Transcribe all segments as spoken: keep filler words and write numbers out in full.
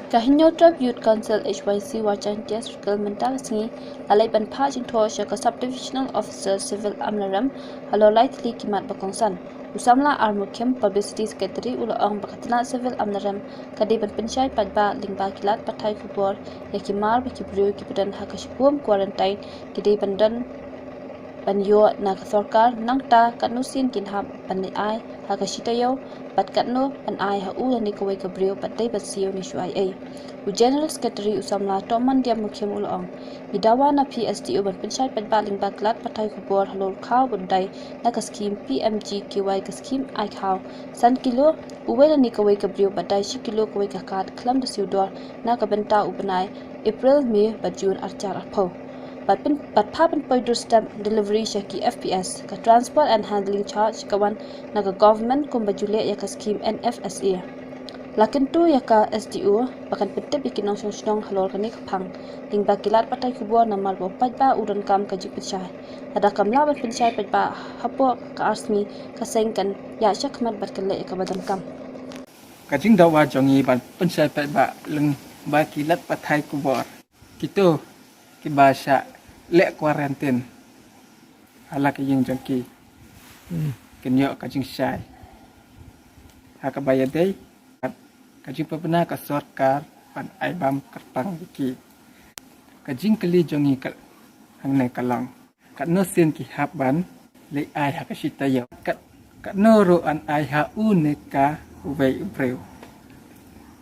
Ka Hynñiewtrep Youth Council H Y C Wahjaiñtia Circle mynta ka sngi la leit ban phah jingthoh sha ka Sub Divisional Officer Civil Amlarem halor lai tylli ki mat ba kongsan. U samla R Mukhim, Publicity Secretary, u la ong ba ka tnat Civil Amlarem ka dei ban pynshai paidbah lyngba ki lad pathai khubor ïa ki mar ba ki briew kiba don ha ka shibun quarantine ki dei ban don ban ïoh na ka sorkar, nangta katno sien kin hap ban ai ha ka shi taïew bad katno ban ai ha u lane kawei ka briew bad dei ban siew ne shu ai ei. U General Secretary u samla Tohmandiam Mukhim u la ong, ngi dawa na phi S D O ban pynshai paidbah lyngba ki lad pathai khubor halor u khaw bad u dai na ka skhim P M G K Y, ka skhim ai khaw san kilo uwei lane kawei ka briew bad dai shi kilo kawei ka kad khlem da siew dor na ka bynta u bnai April, May bad June ar hajar arphew. Bad pyn-, bad phah pynpoi doorstep delivery sha ki F P S, ka Transport and Handling Charge ka wan na ka government kumba ju leh ïa ka skhim N F S A. La kyntu ïa ka S D O ba kan pyntip ïa ki nongshong shnong halor kane ka phang lyngba ki lad pathai khubor namar ba u paidbah u donkam ka jingpynshai. Lada kam lah ban pynshai paidbah hapoh ka ar sngi, ka seng kan ïaid shakhmat bad kan leh ïa kaba donkam. Ka jingdawa jong ngi ban pynshai paidbah lyngba ki lad pathai khubor, kito kiba shah leh quarantine ha la ka ïing jong ki, kin ïoh ka jingshai ha kaba ïadei ka jingpynbna ka sorkar ban ai bam kyrpang ïa ki. Ka jingkylli jong ngi ka hangne ka long, katno sien ki hap ban leit ai ha ka shi taïew? Kat, katno ruh an ai ha u ne kawei u briew?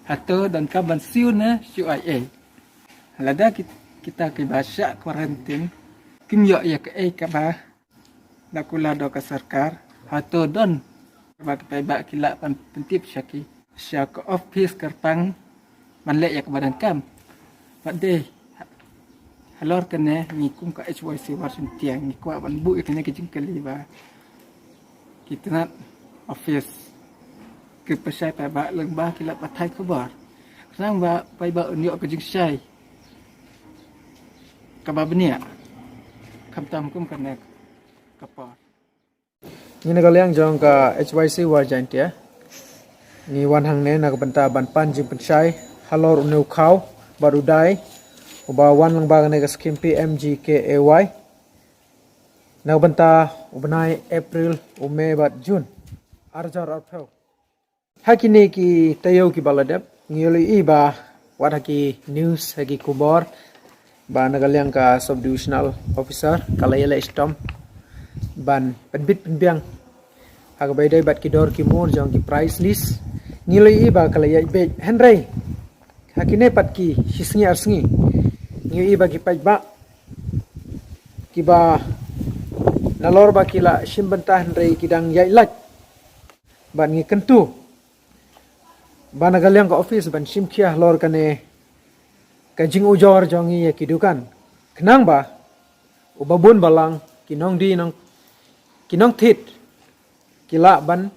Hato donkam ban siew ne shu ai ei? Lada ki, kita kiba shah quarantine kim ïoh ïa kaei kaba da kular da ka sorkar, hato don kaba ki paidbah ki lah ban pyntip sha ki, sha ka office kyrpang ban leh ïa kaba donkam? Bad dei halor kane ngi kum ka H Y C Wahjaiñtia ngi kwah ban buh ïa kane ka jingkylli ba ki tnat office ki pynshai paidbah lyngba ki lad pathai khubor, khnang ba paidbah un ïoh ka jingshai kaba bniah khamtam kum kane ka por. Ngi na ka liang jong ka H Y C Wahjaiñtia ngi wan hangne na ka bynta ban pan jingpynshai halor une u khaw bad u dai uba wan lyngba kane ka skhim P M G K Y na ka bynta u bnai April, u May bad June ar hajar arphew. Ha kine ki taïew kiba la dep ngi ïohi ba wat ha ki news, ha ki khubor ba na ka liang ka Sub Divisional Officer ka la ïaleh shitom ban pynbit pynbiang ha kaba ïadei bad ki dor ki mur jong ki price list. Ngi ïohi ba ka la ïaid beit, hynrei ha kine pat ki shi sngi ar sngi ngi ïohi ba ki paidbah kiba nalor ba ki la shim bynta hynrei ki dang ïaid lait. Bad ngi kyntu ba na ka liang ka office ban shim khia halor kane ka jingujor jong ngi ïa ki dukan, khnang ba uba bun balang ki nongdie nong, ki nongthied ki lah ban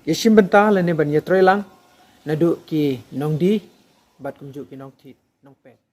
ïashim bynta lane ban ïatrei lang naduh ki nongdie bad kumjuh ki nongthied nongpeit.